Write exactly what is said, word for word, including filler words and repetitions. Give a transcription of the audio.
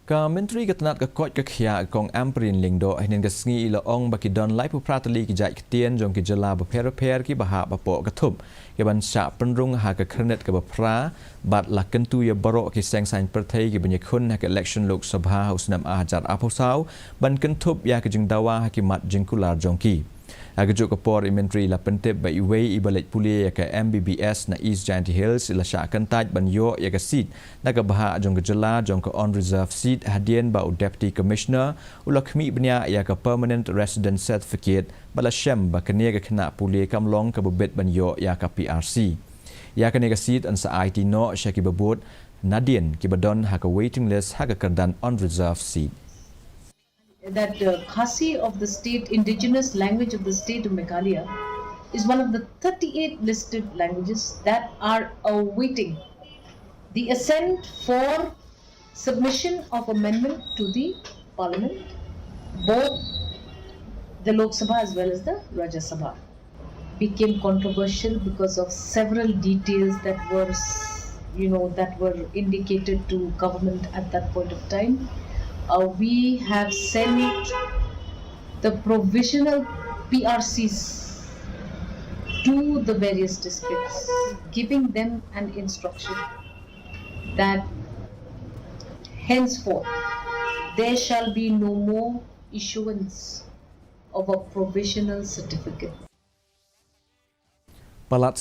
Ka Myntri ka tnad ka koit ka khiah, ka Kong Ampareen Lyngdoh, hynnin ka sngi i la ong ba ki don laiphew phra tylli ki jait ktien jong ki jylla bapher bapher kiba hap hapoh ka thup, kiban shah pynrung ha ka khyrnit kaba phra, bad la kyntu ïa baroh ki seng saiñ pyrthei kiban ïakhun ha ka election Lok Sabha ha u snem ar hajar arphew saw, ban kynthup ïa ka jingdawa ha ki mat jingkular jong ki. Ha kajuh ka por, i Myntri i la pyntip ba iwei iba leit pule ïa ka M B B S na East Jaintia Hills i la shah kyntait ban ïoh ïa ka seat na ka bhah jong ka jylla jong ka unreserved seat, hadien ba u Deputy Commissioner u la khmih bniah ïa ka Permanent Resident Certificate, bad la shem ba kane ka khynnah pule kam long kaba bit ban ïoh ïa ka P R C. Ïa kane ka seat yn sa aiti noh sha kiba bud nadien kiba don ha ka waiting list ha ka kyrdan unreserved seat. That uh, Khasi of the state, indigenous language of the state of Meghalaya, is one of the thirty-eight listed languages that are awaiting the assent for submission of amendment to the parliament, both the Lok Sabha as well as the Rajya Sabha. Became controversial because of several details that were, you know, that were indicated to government at that point of time. Uh, we have sent the provisional P R Cs to the various districts, giving them an instruction that henceforth there shall be no more issuance of a provisional certificate. Palat